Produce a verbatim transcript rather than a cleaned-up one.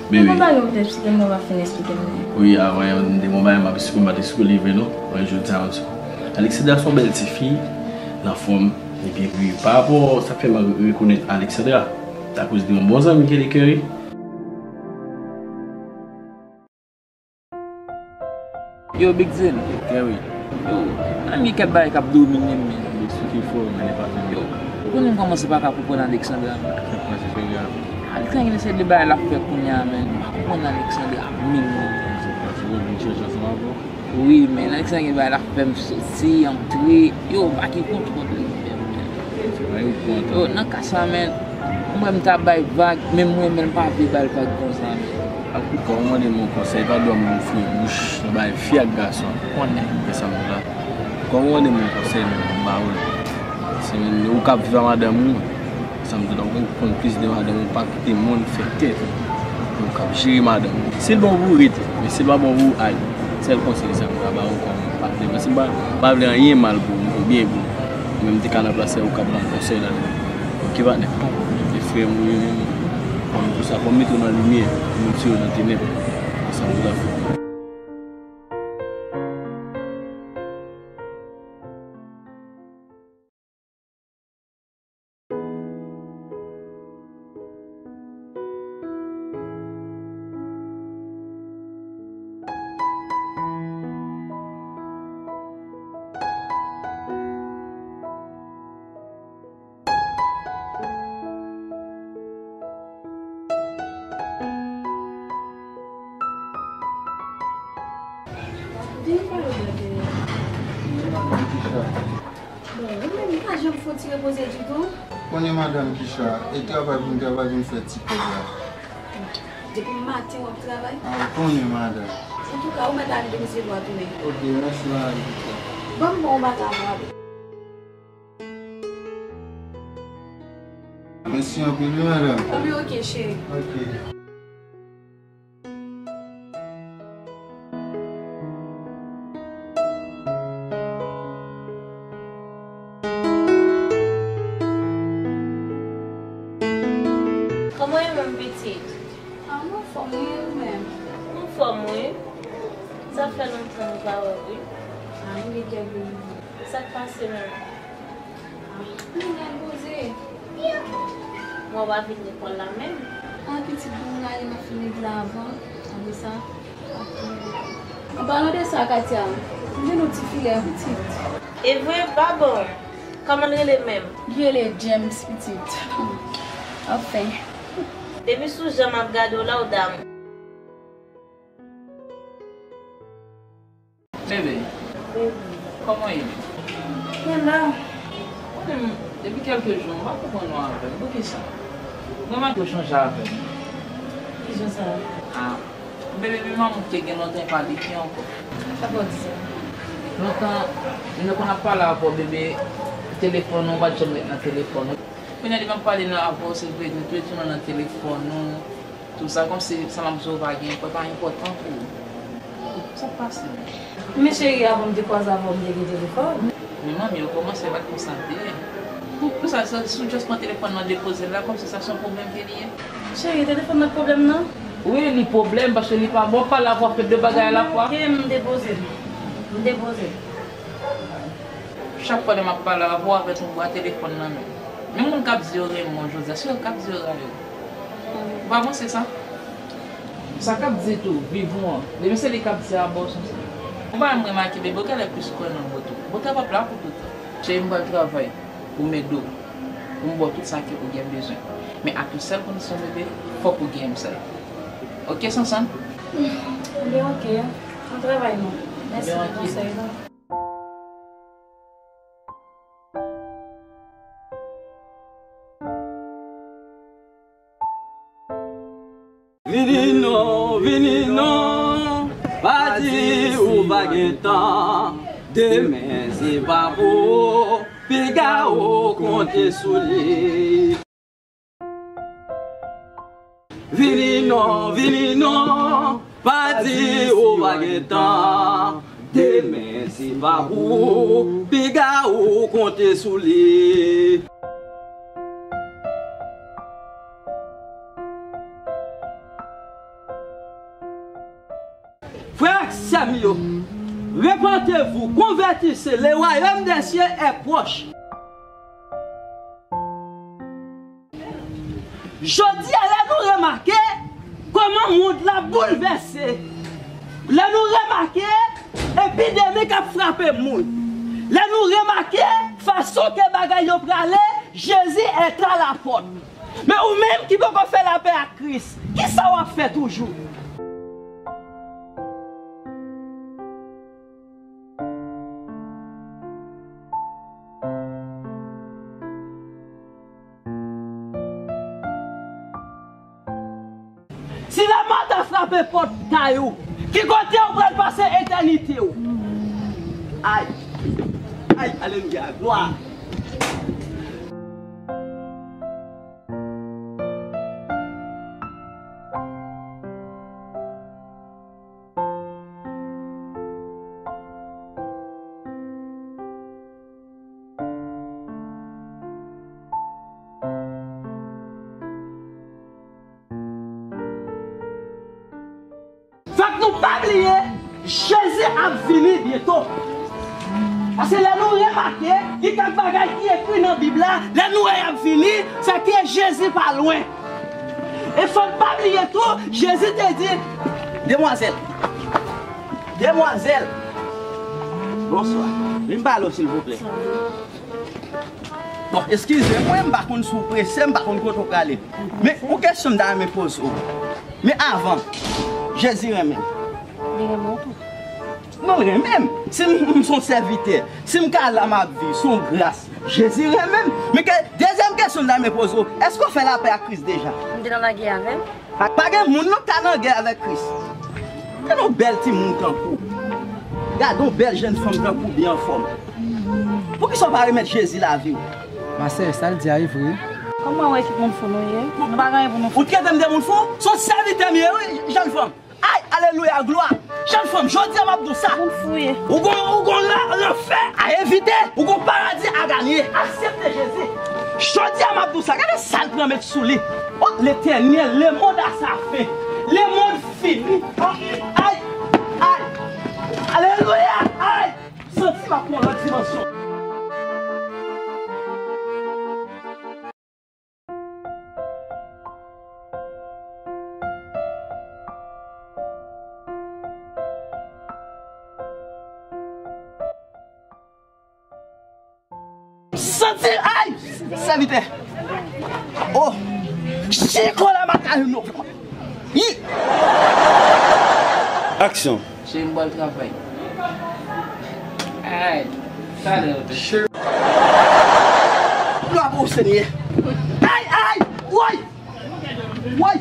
Bebe. Mwen pa gen pwoblèm si ke mwen pa fin esplike m li. Wi, avan yon de mwen bagay, m ap esplike, m pa t esplike li vre non. Mwen jodi a, m di, Alexandra se yon bèl ti fi, l anfòm, epi wi, pa rapò sa k fè m rekonèt Alexandra, akoz de yon bon zanmi ke li ke wi. Yo, Big Zil. Ke wi. Yo, nan mi kèk bagay k ap domine m, men. Big Zil ki fò, men li pa fini. Yo, ou konnen m kòmanse pa ka konprann Alexandra, men. Kèk pase cheri a. Alexandra gen seri de bagay l ap fè kounye a, men. M pa konprann Alexandra menm, non. Se pa ti moun vin chèche ansanm avè w. Wi, men Alexandra gen bagay l ap fè m soti, antre. Yo, pa gen kontwòl li menm, men. Se pa yon kontan. Yo, nan ka sa, men. Mwen, m ta bay vag, men mwen, men m pa vle bay vag konsa, men. Kòm ou mande m yon konsèy, pa dwe moun fri bouch nan bay fi ak gason. Konnen. Fè sa m la. Kòm ou mande m yon konsèy, men m ba ou l. Se menm ou k ap viv a madanm ou. Sa m di la, ou konn plis de madanm ou, pa kite moun fè tèt ou. Ou k ap jere madanm ou. Si l bon pou ou, rete. Men si l pa bon pou ou, ale. Sèl konsèy sa m ka ba ou kòm patnè. Paske m pa, pa vle anyen mal pou ou, byen pou ou. Ou menm te ka nan plas ou k ap ban m konsèy la. Oke, patnè. Bon, e frè m ou ye menm. Fò m di w sa, fò m mete w nan limyè, pou m retire w nan tenèb. Sa m di la fè. Vin pale de... Bon, ou menm, ou pa janm fè yon ti repoze ditou. Konnen madanm Kisha, e travay pou n travay pou n fè ti kòb la. Depi maten w ap travay? A, ou konnen madanm. Antouka, ou mèt ale depi se lwa tounen. Oke, mèsi madanm Kisha. Ban m bon bata pou ale. Mèsi anpil wi madanm. Wi, oke, cheri. Oke. Kòman w ye menm pitit? A, m anfòm wi, ou menm? M anfòm wi. Sa fè lontan nou pa wè wi. A, m gen kèk jou. Sa k pase menm? Mwen al poze. Mwen pa vin lekòl la menm. A, pitit, bon, m ale, m ap fin règle la avan. Apre sa, m ap vin lekòl. An palan de sa, Katia, m jwenn yon ti filè, pitit. E vre, pa bon. Kòman l rele menm? Li rele James, pitit. Anfen. Depi sou jan m ap gade w la, w dam. Bebe, kòman w ye? Mwen la. Konnen m, depi kèlke jou, m pa konprann ou avè m. Poukisa? Mwen remake w chanje avè m. Kijan sa? A, bebe, menm amoun ke gen lontan, e pa li ki ankò. Sa fè w di sa? Lontan, lè nou konn ap pale avè w, bebe, telefòn ou, ou pa t janm ret nan telefòn ou. Kounye a, depi m ap pale nan avè w, se vre, nou tou, tou nou nan telefòn nou. Tout sa, kòmsi sa m ap di w pa gen enpò-, pa enpòtan pou ou. Sa k pase menm? Men cheri, avan m te kwaze avè w, m te gen telefòn. Men manmi, ou kòmanse pa t konsa m te ye. Pou, pou sa, sa, si w just pran telefòn nan depoze l la, kòmsi sa se yon pwoblèm ke li ye. Cheri, telefòn nan pwoblèm nan? Wi, li pwoblèm, paske li pa bon, pale avè w, fè de bagay alafwa. Oke, m depoze l. M depoze l. Chak fwa lè m ap pale avè w, avèk yon bwa telefòn nan men w. Men moun k ap di yo renmen w jodi a, se yo k ap di yo rayi w. Ou pa panse sa? Sa k ap di tou, viv ou an. Depi se li k ap di a, ba w sanse. Ou pa menm remake, bebe, ou genlè plis kwè nan bote w. Bote a p ap la pou toutan. Cheri, m pral travay pou m ede w, pou m ba w tout sa ke ou gen bezwen. Men ak yon sèl kondisyon, bebe, fòk ou gen m sèl. Oke, Sansann? Ebyen, oke. Bon travay, non. Mèsi pou konsèy la. Vini non, vini non, pa di ou pa gen tan. Demen se pa pou ou, piga ou konte sou li. Vini non, vini non, pa di ou pa gen tan. Demen se pa pou ou, piga ou konte sou li. Repentez-vous, convertissez, le royaume des cieux est proche. Jodi a, lè nou remake kòman mond la boulvèse, lè nou remake epidemi k ap frape moun, lè nou remake fason ke bagay yo prale, Jezi est à la porte. Men ou menm ki poko fè lapè ak Kris, kisa w ap fè toujou? Si lanmò ta frape pòt kay ou, ki kote ou pral pase etènite w? Ay, ay, alelouya, glwa. Fòk nou pa bliye, Jezi ap vini byento. Paske lè nou remake, gen kèk bagay ki ekri nan Bib la, lè nou wè y ap vini, se ke Jezi pa lwen. E fò n pa bliye tou, Jezi te di, demwazèl, demwazèl, bonswa, vin pale w silvouplè. Bon, eskize mwen, m pa konn si w prese, m pa konn kote w prale. Men, yon kesyon m ta renmen poze w. Men avan, Jezi renmen m. Li renmen w tou. Non, l renmen m. Si m, m se yon sèvitè, si m ka la m ap viv, se yon gras. Jezi renmen m. Men ke, dezyèm kesyon m ta renmen poze w, èske w fè lapè ak Kris deja? M te nan lagè avè l. Pa, pa gen moun non k ta nan gè avèk Kris. Gade yon bèl timoun tankou w. Gade yon bèl jèn fanm tankou w byen anfòm. Poukisa w pa remèt Jezi lavi w? Ma sè, sa l di a e vre. Kòman w wè ki moun fou nou ye? Nou pa gen anyen pou nou fè. Ou trete m de moun fou? Se yon sèvitè m ye wi, jèn fanm. Ay, alelouya, glwa. Jèn fanm, jodi a m ap di w sa. Moun fou ye. Ou gon, ou gon la, lanfè a evite. Ou gon paradi a ganye. Aksepte Jezi. Jodi a m ap di w sa. Gade sa l pran met sou li. O Letènèl, lemonn a sa fen. Lemonn fini. Ay, ay, ay. Alelouya, ay. Santi m ap pran lòt dimansyon. Santi, ay! Sèvitè! Oh! Chiko la makayou nou! Yi! Aksyon! Cheri m pral travay. Ay, talè yo te. Glwa pou ou, Senyè. Ay, ay, woy! Woy!